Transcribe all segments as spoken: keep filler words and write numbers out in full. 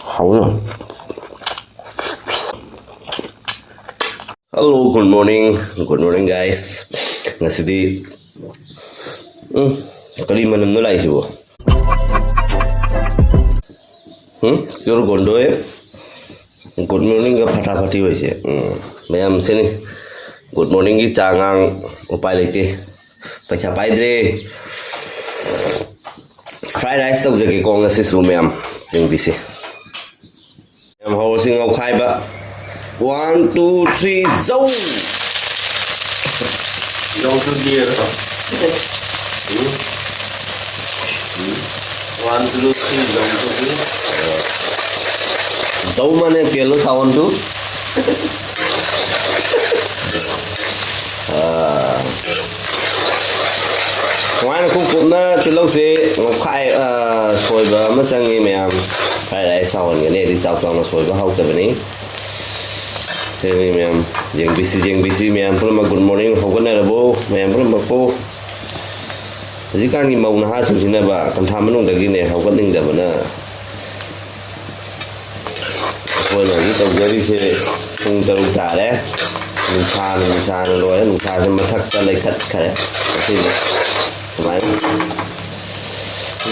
ꯍꯥꯎꯅ꯫ Hello, good morning, good morning, guys. ꯉꯁꯤꯗꯤ, ꯎꯝ, ꯀꯔꯤ ꯃꯅꯝꯅꯣ ꯂꯥꯛꯏꯁꯤꯕꯣ? ꯎꯝ, pure ꯒꯣꯟꯗꯣꯏ꯫ Good morningꯒ ꯐꯇꯥꯐꯇꯤ ꯑꯣꯏꯁꯦ꯫ ꯎꯝ, ꯃꯌꯥꯝ ꯁꯤꯅꯤ꯫ Good morningꯒꯤ ꯆꯥ ꯉꯥꯡ ꯎꯄꯥꯏ ꯂꯩꯇꯦ꯫ ꯄꯩꯁꯥ ꯄꯥꯏꯗ꯭ꯔꯦ꯫ Fried rice ꯇꯧꯖꯒꯦꯀꯣ ꯉꯁꯤꯁꯨ ꯃꯌꯥꯝ꯫ ꯌꯦꯡꯕꯤꯁꯦ꯫ ꯌꯥꯝ ꯍꯧꯔꯁꯤ ꯉꯧꯈꯥꯏꯕ꯫ One, two, three, ꯖꯧ! ꯌꯧꯁꯨ ꯗꯤꯌꯦ꯫ ꯎꯝ꯫ ꯎꯝ꯫ One, two, three, ꯖꯧꯁꯨ ꯗꯤ꯫ ꯖꯧ ꯃꯥꯅꯦ ꯄꯦꯂꯣ ꯁꯥꯎꯟꯗꯨ꯫ ꯑꯥ꯫ ꯁꯨꯃꯥꯏꯅ ꯈꯣꯡ ꯀꯨꯞꯅ ꯇꯤꯜꯍꯧꯁꯦ ꯉꯧꯈꯥꯏ-, ꯑ, ꯁꯣꯏꯕ ꯑꯃ ꯆꯪꯉꯤ ꯃꯌꯥꯝ꯫ Fried rice ꯍꯥꯎꯍꯟꯒꯅꯤ, ꯑꯩꯗꯤ ꯆꯥꯎ ꯆꯥꯎꯅ ꯁꯣꯏꯕ ꯍꯥꯎꯇꯕꯅꯤ꯫ ꯁꯤꯅꯤ ꯃꯌꯥꯝ, ꯌꯦꯡꯕꯤꯁꯤ, ꯌꯦꯡꯕꯤꯁꯤ ꯃꯌꯥꯝ ꯄꯨꯝꯅꯃꯛ꯫ Good morning, ꯍꯧꯒꯠꯅꯔꯕꯣ ꯃꯌꯥꯝ ꯄꯨꯝꯅꯃꯛꯄꯨ? ꯍꯧꯖꯤꯛꯀꯥꯟꯒꯤ ꯃꯧ ꯅꯍꯥꯁꯤꯡꯁꯤꯅꯕ ꯀꯟꯊꯥ ꯃꯅꯨꯡꯗꯒꯤꯅꯦ ꯍꯧꯒꯠꯅꯤꯡꯗꯕꯅ꯫ ꯑꯩꯈꯣꯏꯅ ꯍꯧꯖꯤꯛ ꯇꯧꯖꯔꯤꯁꯦ ꯄꯨꯡ ꯇꯔꯨꯛ ꯇꯥꯔꯦ꯫ ꯅꯨꯡꯁꯥꯅ, ꯅꯨꯡꯁꯥꯅ ꯂꯣꯏꯔꯦ꯫ ꯅꯨꯡꯁꯥꯁꯦ ꯃꯊꯛꯇ ꯂꯩꯈꯠꯈ꯭ꯔꯦ ꯉꯁꯤꯗꯤ꯫ ꯁꯨꯃꯥꯏꯅ꯫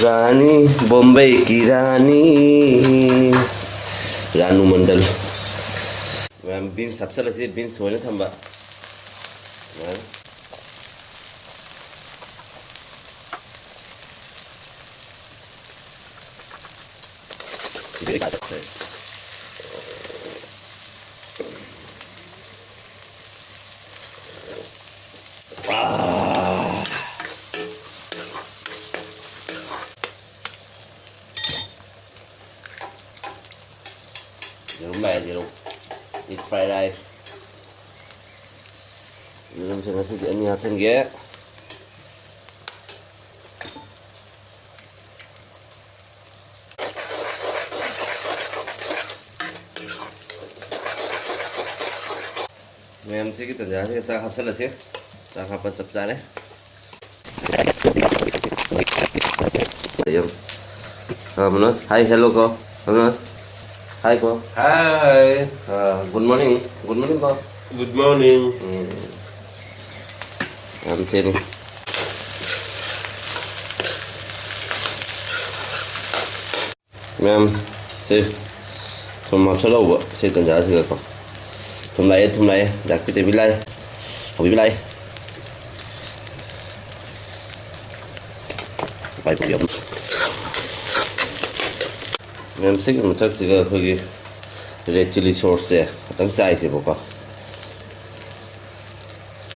ꯔꯥꯅꯤ, ꯕꯣꯝꯕꯦ ꯀꯤ ꯔꯥꯅꯤ, ꯔꯥꯅꯨ ꯃꯟꯗꯜ꯫ ꯃꯌꯥꯝ beans ꯍꯥꯞꯆꯤꯜꯂꯁꯤ, beans ꯁꯣꯏꯅ ꯊꯝꯕ꯫ ꯁꯨꯃꯥꯏꯅ꯫ ꯑꯥ꯫ ꯌꯦꯔꯨꯝ ꯂꯥꯛꯑꯦ, ꯌꯦꯔꯨꯝ꯫ Egg fried rice꯫ ꯌꯦꯔꯨꯝꯁꯦ ꯉꯁꯤꯗꯤ ꯑꯅꯤ ꯍꯥꯞꯆꯤꯟꯒꯦ꯫ ꯃꯌꯥꯝꯁꯤꯒꯤ ꯇꯟꯖꯥꯁꯤꯒ ꯆꯥꯛ ꯍꯥꯞꯆꯤꯜꯂꯁꯤ꯫ ꯆꯥꯛ ꯍꯥꯞꯄ ꯆꯞ ꯆꯥꯔꯦ꯫ ꯌꯦꯡꯉꯨ꯫ ꯑ, ꯃꯅꯣꯖ, hi, hello ꯀꯣ꯫ ꯃꯅꯣꯖ, hi ꯀꯣ꯫ Hi. ꯑ, good morning. Good morning ꯀꯣ꯫ Good morning. ꯎꯝ꯫ ꯌꯥꯝ ꯁꯦꯝꯃꯤ꯫ ꯃꯌꯥꯝ, ꯁꯦ, ꯊꯨꯝ ꯍꯥꯞꯆꯜꯍꯧꯕ ꯁꯤ ꯇꯟꯖꯥꯁꯤꯗꯀꯣ꯫ ꯊꯨꯝ ꯂꯥꯛꯑꯦ, ꯊꯨꯝ ꯂꯥꯛꯑꯦ꯫ ꯗꯥꯛꯄꯤ ꯇꯦꯕꯤ ꯂꯥꯛꯑꯦ꯫ ꯍꯧꯕꯤꯕ ꯂꯥꯛꯑꯦ꯫ ꯄꯥꯏ ꯄꯨꯕꯤ ꯑꯍꯨꯝ꯫ ꯃꯌꯥꯝ, ꯁꯤꯒꯤ ꯃꯊꯛꯁꯤꯗ ꯑꯩꯈꯣꯏꯒꯤ red chilli sauceꯁꯦ ꯈꯤꯇꯪ ꯆꯥꯏꯁꯦꯕꯀꯣ꯫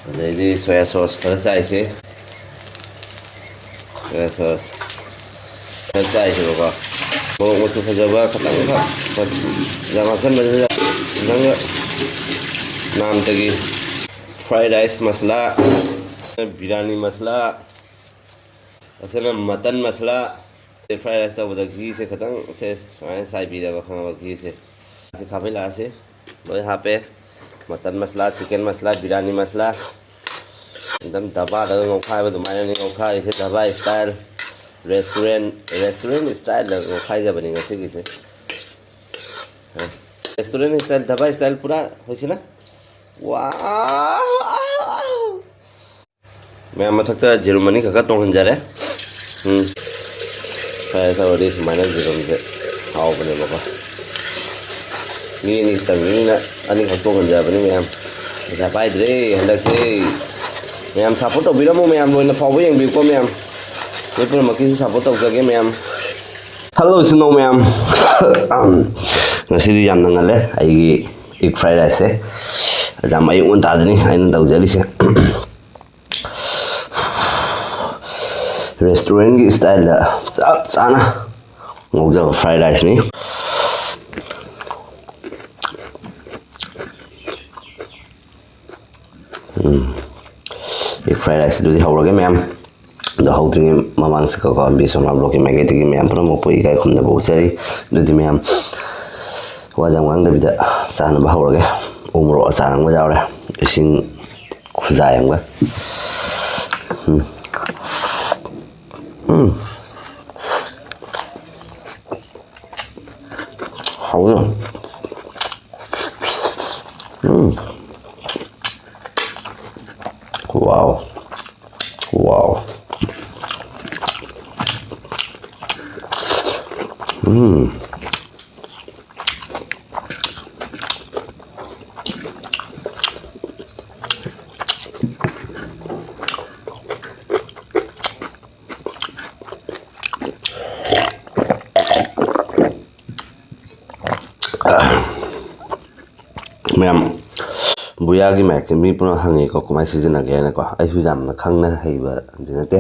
ꯑꯗꯩꯗꯤ soya sauce ꯈꯔ ꯆꯥꯏꯁꯦ꯫ Soya sauce ꯈꯔ ꯆꯥꯏꯁꯦꯕꯀꯣ꯫ ꯃꯣꯔꯣꯛ ꯃꯆꯨ ꯐꯖꯕ ꯈꯤꯇꯪꯈꯛ, ꯌꯥꯝ ꯍꯥꯞꯆꯟꯕꯁꯨ ꯌꯥ-, ꯈꯤꯇꯪꯒ ꯅꯥꯝꯗꯒꯤ fried rice ꯃꯁꯂꯥ, biryani ꯃꯁꯂꯥ, ꯑꯁꯤꯅ mutton ꯃꯁꯂꯥ꯫ Fried rice ꯇꯧꯕꯗ ꯘꯤꯁꯦ ꯈꯤꯇꯪ ꯁꯦ ꯁꯨꯃꯥꯏꯅ ꯆꯥꯏꯕꯤꯔꯕ, ꯈꯪꯉꯕ? ꯘꯤꯁꯦ꯫ ꯑꯁꯤ ꯈꯥꯕꯩꯂꯥꯁꯦ ꯂꯣꯏ ꯍꯥꯞꯄꯦ꯫ Mutton ꯃꯁꯂꯥ, chicken ꯃꯁꯂꯥ, biryani ꯃꯁꯂꯥ꯫ ꯑꯗꯨꯝ ꯙꯕꯥꯗꯒ ꯉꯧꯈꯥꯏꯕ ꯑꯗꯨꯃꯥꯏꯅꯅꯤ ꯉꯧꯈꯥꯏꯔꯤꯁꯦ, ꯙꯕꯥ style, restaurant, restaurant styleꯗ ꯉꯧꯈꯥꯏꯖꯕꯅꯤ ꯉꯁꯤꯒꯤꯁꯦ꯫ Restaurant style, ꯙꯕꯥ style ꯄꯨꯔꯥ ꯍꯧꯁꯤꯅ꯫ ꯋꯥꯎ! ꯃꯌꯥꯝ, ꯃꯊꯛꯇ ꯌꯦꯔꯨꯝ ꯑꯅꯤꯈꯛꯀ ꯇꯣꯡꯍꯟꯖꯔꯦ꯫ ꯎꯝ꯫ ꯐꯔꯦ, ꯇꯧꯔꯗꯤ ꯁꯨꯃꯥꯏꯅ ꯌꯦꯔꯨꯝꯁꯦ ꯍꯥꯎꯕꯅꯦꯕꯀꯣ꯫ ꯃꯤ ꯑꯅꯤ ꯈꯛꯇꯪꯒꯤꯅꯤꯅ ꯑꯅꯤꯈꯛ ꯇꯣꯡꯍꯟꯖꯕꯅꯤ ꯃꯌꯥꯝ꯫ ꯄꯩꯁꯥ ꯄꯥꯏꯗ꯭ꯔꯦ ꯍꯟꯗꯛꯁꯦ꯫ ꯃꯌꯥꯝ support ꯇꯧꯕꯤꯔꯝꯃꯣ ꯃꯌꯥꯝ, ꯂꯣꯏꯅ ꯐꯥꯎꯕ ꯌꯦꯡꯕꯤꯌꯨꯀꯣ ꯃꯌꯥꯝ꯫ ꯅꯣꯏ ꯄꯨꯝꯅꯃꯛꯀꯤꯁꯨ support ꯇꯧꯖꯒꯦ ꯃꯌꯥꯝ꯫ Hello ꯏꯆꯤꯟ ꯏꯅꯥꯎ ꯃꯌꯥꯝ꯫ ꯉꯁꯤꯗꯤ ꯌꯥꯝꯅ ꯉꯜꯂꯦ ꯑꯩꯒꯤ egg fried riceꯁꯦ꯫ ꯌꯥꯝ ꯑꯌꯨꯛ ꯉꯟꯇꯥꯗꯅꯤ ꯑꯩꯅ ꯇꯧꯖꯔꯤꯁꯦ꯫ Restaurantꯀꯤ styleꯗ ꯆꯞ ꯆꯥꯅ ꯉꯧꯖꯕ fried riceꯅꯤ꯫ ꯎꯝ꯫ Egg fried rice ꯑꯗꯨꯗꯤ ꯍꯧꯔꯒꯦ ꯃꯌꯥꯝ꯫ ꯑꯗꯣ ꯍꯧꯗ꯭ꯔꯤꯉꯩ ꯃꯃꯥꯡꯁꯤꯗꯀꯣ, ꯕꯤꯁ꯭ꯋꯥ ꯕ꯭ꯂꯣꯛꯀꯤ ꯃꯥꯏꯀꯩꯗꯒꯤ ꯃꯌꯥꯝ ꯄꯨꯝꯅꯃꯛꯄꯨ ꯏꯀꯥꯏ ꯈꯨꯝꯅꯕ ꯎꯠꯆꯔꯤ꯫ ꯑꯗꯨꯗꯤ ꯃꯌꯥꯝ ꯋꯥ ꯌꯥꯝ ꯉꯥꯡꯗꯕꯤꯗ ꯆꯥꯅꯕ ꯍꯧꯔꯒꯦ꯫ ꯎ ꯃꯣꯔꯣꯛ ꯑꯆꯥꯔ ꯑꯃꯒ ꯌꯥꯎꯔꯦ꯫ ꯏꯁꯤꯡ ꯈꯨꯖꯥꯏ ꯑꯃꯒ꯫ ꯎꯝ꯫ ꯎꯝ꯫ ꯍꯥꯎꯅ꯫ ꯎꯝ꯫ Wow. Wow. ꯎꯝ꯫ ꯃꯌꯥꯝ, ꯕꯨꯌꯥꯒꯤ ꯃꯥꯏꯛꯁꯦ ꯃꯤ ꯄꯨꯝꯅꯃꯛ ꯍꯪꯉꯤꯀꯣ, ꯀꯃꯥꯏꯅ ꯁꯤꯖꯤꯟꯅꯒꯦ ꯍꯥꯏꯅꯀꯣ꯫ ꯑꯩꯁꯨ ꯌꯥꯝꯅ ꯈꯪꯅ ꯍꯩꯕꯗꯤ ꯅꯠꯇꯦ,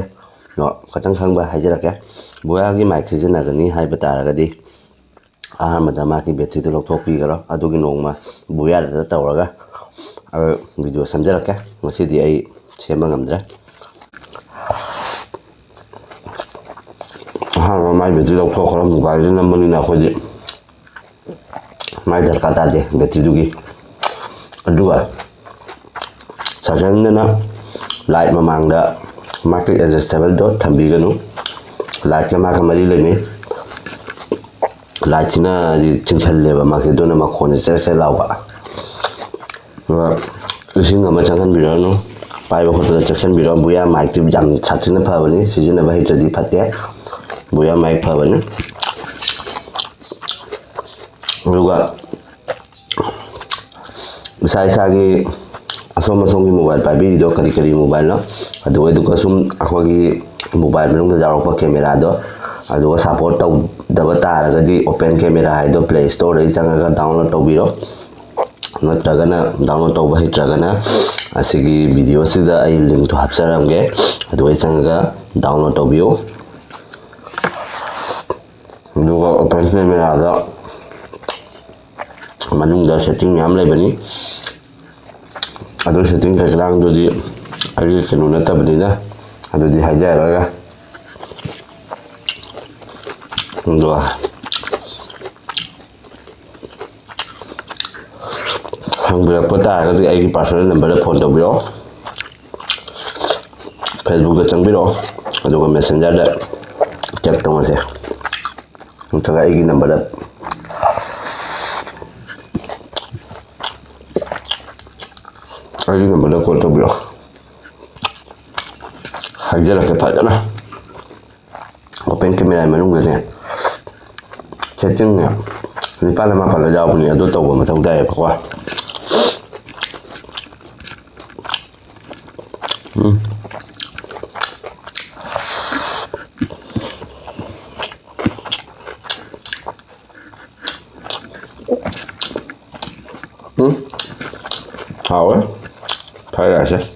ꯑꯗꯣ ꯈꯤꯇꯪ ꯈꯪꯕ ꯍꯥꯏꯖꯔꯛꯀꯦ꯫ ꯕꯨꯌꯥꯒꯤ ꯃꯥꯏꯛ ꯁꯤꯖꯤꯟꯅꯒꯅꯤ ꯍꯥꯏꯕ ꯇꯥꯔꯒꯗꯤ, ꯑꯍꯥꯟꯕꯗ ꯃꯥꯒꯤ ꯕꯦꯇ꯭ꯔꯤꯗꯨ ꯂꯧꯊꯣꯛꯄꯤꯈ꯭ꯔꯣ꯫ ꯑꯗꯨꯒꯤ ꯅꯣꯡꯃ ꯕꯨꯌꯥꯗ ꯇꯧꯔꯒ ꯑꯩ ꯚꯤꯗꯤꯑꯣ ꯁꯦꯝꯖꯔꯛꯀꯦ꯫ ꯉꯁꯤꯗꯤ ꯑꯩ ꯁꯦꯝꯕ ꯉꯝꯗ꯭ꯔꯦ꯫ ꯑꯍꯥꯟꯕ ꯃꯥꯏ ꯕꯦꯇ꯭ꯔꯤ ꯂꯧꯊꯣꯛꯈ꯭ꯔꯣ꯫ ꯃꯣꯕꯥꯏꯜꯗ ꯅꯝꯕꯅꯤꯅ ꯑꯩꯈꯣꯏꯗꯤ ꯃꯥꯏ ꯗꯔꯀꯥꯔ ꯇꯥꯗꯦ ꯕꯦꯇ꯭ꯔꯤꯗꯨꯒꯤ꯫ ꯑꯗꯨꯒ ꯁꯦꯀꯦꯟꯗꯅ ꯂꯥꯏꯠ ꯃꯃꯥꯡꯗ ꯃꯥꯒꯤ ꯑꯦꯗꯖꯁꯇꯦꯕꯜꯗꯣ ꯊꯝꯕꯤꯒꯅꯨ꯫ ꯂꯥꯏꯠꯀ ꯃꯥꯒ ꯃꯔꯤ ꯂꯩꯅꯩ꯫ ꯂꯥꯏꯠꯁꯤꯅ ꯍꯥꯏꯗꯤ ꯆꯤꯡꯁꯜꯂꯦꯕ ꯃꯥꯒꯤ, ꯑꯗꯨꯅ ꯃꯈꯣꯟꯁꯦ ꯆꯦꯔꯦ ꯆꯦꯔꯦ ꯂꯥꯎꯕ꯫ ꯑꯗꯨꯒ ꯏꯁꯤꯡ ꯑꯃ ꯆꯪꯍꯟꯕꯤꯔꯛꯑꯅꯨ꯫ ꯄꯥꯏꯕ ꯈꯣꯠꯄꯗ ꯆꯦꯛꯁꯤꯟꯕꯤꯔꯣ꯫ ꯕꯨꯌꯥ ꯃꯥꯏꯛꯇꯤ ꯌꯥꯝ ꯁꯥꯊꯤꯅ ꯐꯕꯅꯤ, ꯁꯤꯖꯤꯟꯅꯕ ꯍꯩꯇ꯭ꯔꯗꯤ ꯐꯠꯇꯦ꯫ ꯕꯨꯌꯥ ꯃꯥꯏꯛ ꯐꯕꯅꯤ꯫ ꯑꯗꯨꯒ ꯏꯁꯥ ꯏꯁꯥꯒꯤ ꯑꯁꯣꯝ ꯑꯁꯣꯝꯒꯤ ꯃꯣꯕꯥꯏꯜ ꯄꯥꯏꯕꯤꯔꯤꯗꯣ ꯀꯔꯤ ꯀꯔꯤ ꯃꯣꯕꯥꯏꯜꯅꯣ, ꯑꯗꯨꯒ ꯁꯨꯝ ꯑꯩꯈꯣꯏꯒꯤ ꯃꯣꯕꯥꯏꯜ ꯃꯅꯨꯡꯗ ꯌꯥꯎꯔꯛꯄ ꯀꯦꯃꯦꯔꯥꯗꯣ, ꯑꯗꯨꯒ ꯁꯞꯄꯣꯔꯠ ꯇꯧꯗꯕ ꯇꯥꯔꯒꯗꯤ, ꯑꯣꯄꯦꯟ ꯀꯦꯃꯦꯔꯥ ꯍꯥꯏꯗꯣ ꯄ꯭ꯂꯦ ꯁ꯭ꯇꯣꯔꯗꯒꯤ ꯆꯪꯉꯒ ꯗꯥꯎꯟꯂꯣꯗ ꯇꯧꯕꯤꯔꯣ꯫ ꯅꯠꯇ꯭ꯔꯒꯅ ꯗꯥꯎꯟꯂꯣꯗ ꯇꯧꯕ ꯍꯩꯇ꯭ꯔꯒꯅ ꯑꯁꯤꯒꯤ ꯚꯤꯗꯤꯑꯣꯁꯤꯗ ꯑꯩ ꯂꯤꯡꯛꯇꯣ ꯍꯥꯞꯆꯔꯝꯒꯦ, ꯑꯗꯨꯒ ꯆꯪꯉꯒ ꯗꯥꯎꯟꯂꯣꯗ ꯇꯧꯕꯤꯌꯨ꯫ ꯑꯗꯨꯒ ꯑꯣꯄꯦꯟ ꯀꯦꯃꯦꯔꯥꯗ ꯃꯅꯨꯡꯗ ꯁꯦꯠꯇꯤꯡ ꯃꯌꯥꯝ ꯂꯩꯕꯅꯤ꯫ ꯑꯗꯨ ꯁꯦꯠꯇꯤꯡ ꯀꯩꯀꯥꯗꯨꯗꯤ ꯑꯩꯒꯤ ꯀꯩꯅꯣ ꯅꯠꯇꯕꯅꯤꯅ ꯑꯗꯨꯗꯤ ꯍꯥꯏꯖꯔꯔꯣꯏꯒꯦ꯫ ꯑꯗꯣ ꯍꯪꯕꯤꯔꯛꯄ ꯇꯥꯔꯒꯗꯤ ꯑꯩꯒꯤ ꯄꯥꯔꯁꯣꯅꯦꯜ ꯅꯝꯕꯔꯗ ꯐꯣꯟ ꯇꯧꯕꯤꯔꯛꯑꯣ, ꯐꯦꯁꯕꯨꯛꯇ ꯆꯪꯕꯤꯔꯛꯑꯣ, ꯑꯗꯨꯒ ꯃꯦꯁꯦꯟꯖꯔꯗ ꯆꯦꯠ ꯇꯧꯅꯁꯦ, ꯅꯠꯇ꯭ꯔꯒ ꯑꯩꯒꯤ ꯅꯝꯕꯔꯗ ꯑꯗꯨꯒꯨꯝꯕꯗ ꯀꯣꯜ ꯇꯧꯕꯤꯔꯛꯑꯣ꯫ ꯍꯥꯏꯖꯔꯛꯀꯦ ꯐꯖꯅ꯫ ꯑꯣꯄꯦꯟ ꯀꯦꯃꯦꯔꯥꯒꯤ ꯃꯅꯨꯡꯗꯅꯦ, ꯁꯦꯠꯇꯤꯡꯅꯦ, ꯅꯤꯄꯥꯜꯂ ꯃꯥꯄꯜꯂ ꯌꯥꯎꯕꯅꯦ, ꯑꯗꯨ ꯇꯧꯕ ꯃꯊꯧ ꯇꯥꯏꯌꯦꯕꯀꯣ꯫ ꯎꯝ꯫ ꯎꯝ꯫ ꯍꯥꯎꯋꯦ꯫ ꯐ꯭ꯔꯥꯏ ꯔꯥꯏꯁꯁꯦ꯫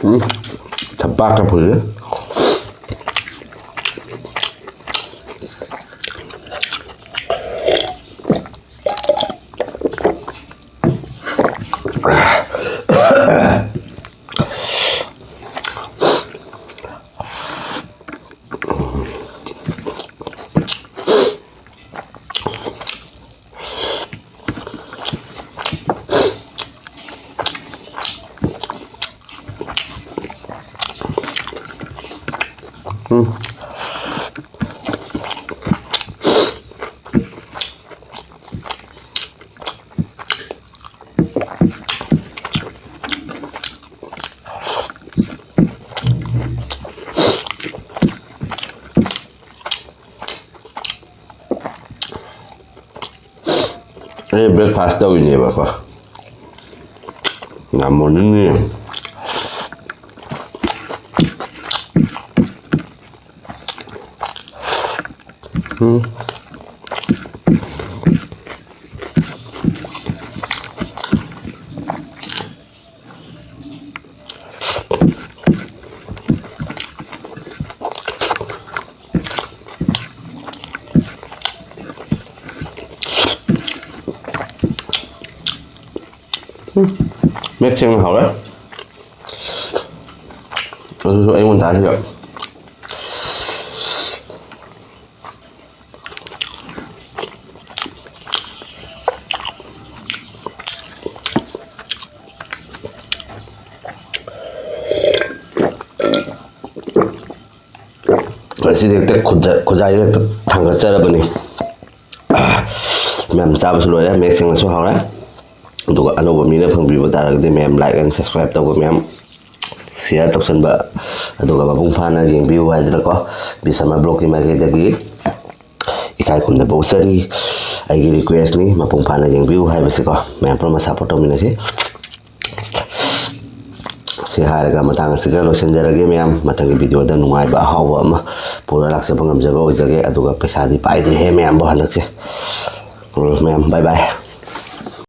ꯎꯝ, ꯊꯕꯥꯛꯀ ꯐꯨꯜꯂꯤ꯫ ꯎꯝ꯫ ꯑꯩ ꯕ꯭ꯔꯦꯛꯐꯥꯁ ꯇꯧꯔꯤꯅꯦꯕꯀꯣ꯫ ꯌꯥꯝ ꯃꯣꯔꯅꯤꯡꯅꯤ꯫ ꯎꯝ꯫ ꯎꯝ, ꯃꯌꯦꯛ ꯁꯦꯡꯅ ꯍꯥꯎꯔꯦ꯫ ꯑꯗꯨꯁꯨ ꯑꯌꯨꯛ ꯉꯟꯇꯥꯁꯤꯗ꯫ ꯉꯁꯤꯗꯤ ꯍꯦꯛꯇ ꯈꯨꯖꯥ-, ꯈꯨꯖꯥꯏꯗ ꯍꯦꯛꯇ ꯊꯥꯡꯒꯠꯆꯔꯕꯅꯤ꯫ ꯃꯌꯥꯝ ꯆꯥꯕꯁꯨ ꯂꯣꯏꯔꯦ, ꯃꯌꯦꯛ ꯁꯦꯡꯅꯁꯨ ꯍꯥꯎꯔꯦ꯫ ꯑꯗꯨꯒ ꯑꯅꯧꯕ ꯃꯤꯅ ꯐꯪꯕꯤꯕ ꯇꯥꯔꯒꯗꯤ ꯃꯌꯥꯝ like and subscribe ꯇꯧꯕ, ꯃꯌꯥꯝ share ꯇꯧꯁꯟꯕ, ꯑꯗꯨꯒ ꯃꯄꯨꯡ ꯐꯥꯅ ꯌꯦꯡꯕꯤꯌꯨ ꯍꯥꯏꯗꯅꯀꯣ, ꯕꯤꯁꯃ vlogꯀꯤ ꯃꯥꯏꯀꯩꯗꯒꯤ ꯏꯀꯥꯏ ꯈꯨꯝꯅꯕ ꯎꯠꯆꯔꯤ꯫ ꯑꯩꯒꯤ requestꯅꯤ, ꯃꯄꯨꯡ ꯐꯥꯅ ꯌꯦꯡꯕꯤꯌꯨ ꯍꯥꯏꯕꯁꯤꯀꯣ꯫ ꯃꯌꯥꯝ ꯄꯨꯝꯅꯃꯛ support ꯇꯧꯃꯤꯟꯅꯁꯤ꯫ ꯁꯤ ꯍꯥꯏꯔꯒ ꯃꯇꯥꯡ ꯑꯁꯤꯒ ꯂꯣꯏꯁꯤꯟꯖꯔꯒꯦ ꯃꯌꯥꯝ꯫ ꯃꯊꯪꯒꯤ videoꯗ ꯅꯨꯡꯉꯥꯏꯕ ꯑꯍꯥꯎꯕ ꯑꯃ ꯄꯨꯔ ꯂꯥꯛꯆꯕ ꯉꯝꯖꯕ ꯑꯣꯏꯖꯒꯦ꯫ ꯑꯗꯨꯒ ꯄꯩꯁꯥꯗꯤ ꯄꯥꯏꯗ꯭ꯔꯤꯍꯦ ꯃꯌꯥꯝꯕꯨ ꯍꯟꯗꯛꯁꯦ꯫ ꯎꯝ, ꯃꯌꯥꯝ bye bye꯫